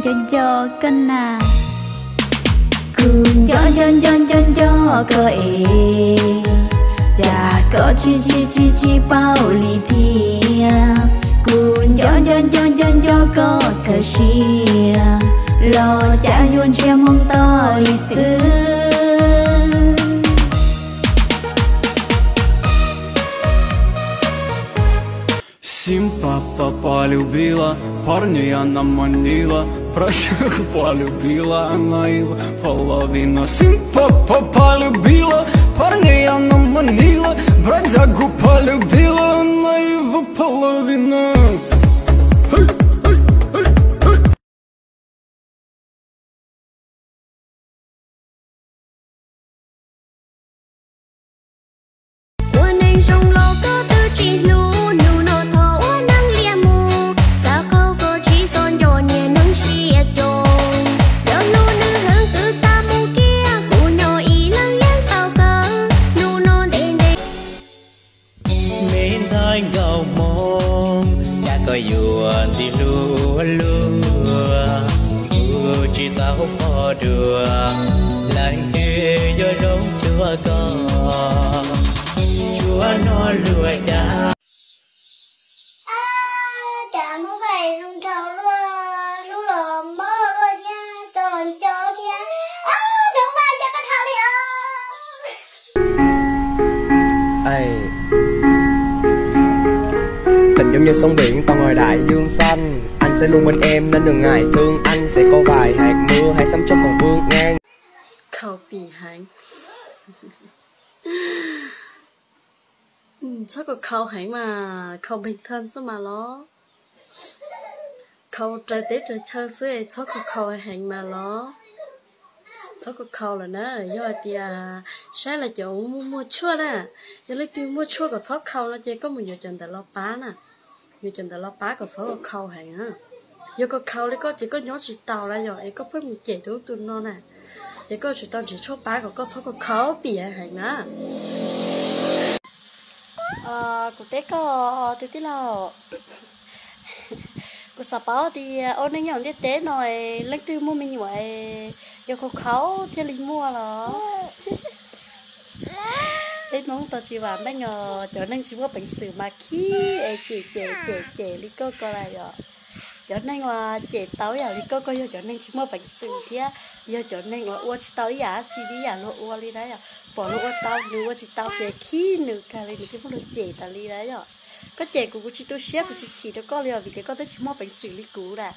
Nco nco koj na. Kuv nco nco nco nco nco koj es, cas koj tsis tsis tsis tsis paub li thiab. Kuv nco nco nco nco nco koj kawg siab, los cas yuav ntsiag moo to li xwb. Симпа, папа любила, парня я наманила, бродягу полюбила, она его половина. Симпа, папа любила, парня я наманила, бродягу полюбила, она его половина. Ua neeg zoo los koj twb tsis hlub, hnub no thov ua neeg liam mus, xav qaug koj tsis txhob nco niag neeg siab coob. Yog hlub nws heev twb txaj mus kiag, kuv nyob ib leeg yeej tau kawg, hnub no ntev ntev. Me ntxhais nkauj Hmoob, cas koj yuav ntxim hlub luaj, kuv tsis tau pom dua leej twg yuav zoo cuag koj. Tsuav no luag cas. Cas Hmoob Vaj zoo nraug luaj, hlub los mob luaj thiab, tso los nco thiab. Nraug Vaj nco koj dhau li os. Tỉnh giống như sông biển, tao ngồi đại dương xanh. Anh sẽ luôn bên em nên đừng ngại thương, anh sẽ có vài hạt mưa hãy sống trong còn vương ngang. Khau pim heev. Txhob kom khau heev mas, khau bình thường xwb mas los. Khau raws teb raws chaw xwb es txhob kom khau heev mas los. Txhob kom khau lawm na, yog hais tias saib los cov muaj muaj tshuaj na, yog leej twg muaj tshuaj kom txhob khau no ces koj mus yuav cov ntawd los pab na. Yuav cov ntawd los pab kom txhob kom khau heev na. Yog kom khau li koj ces koj nyob tsis taus lawm yom, es koj pheej mus cem tus ub tus no na, ces koj tsis tau nrhiav tshuaj pab kom koj txhob kom khau pim heev na. Kuv teb koj tus tij laug, kuv xav paub tias ua neej nyob ntiaj teb no es leej twg muaj me nyuam es yog khau khau thiaj li muaj los? Peb Hmoob tau tsis vam meej os, cov neeg tsis muaj peev xwm mas khib es cem cem cem cem li koj ko lawm yom. Cov neeg uas cem tau ib yam li koj ko yog cov neeg tsis muaj peev xwm thiab yog cov neeg uas ua tsis tau ib yam dab tsi li ib yam luag ua li na yom. Pom luag ua tau nws ua tsis tau ces khib nws kawg li, nws thiaj muab luag cem tas li na yom. Koj cem kuv, kuv tsis tu siab, kuv tsis chim rau koj li os, vim tias koj twb tsis muaj peev xwm li kuv na.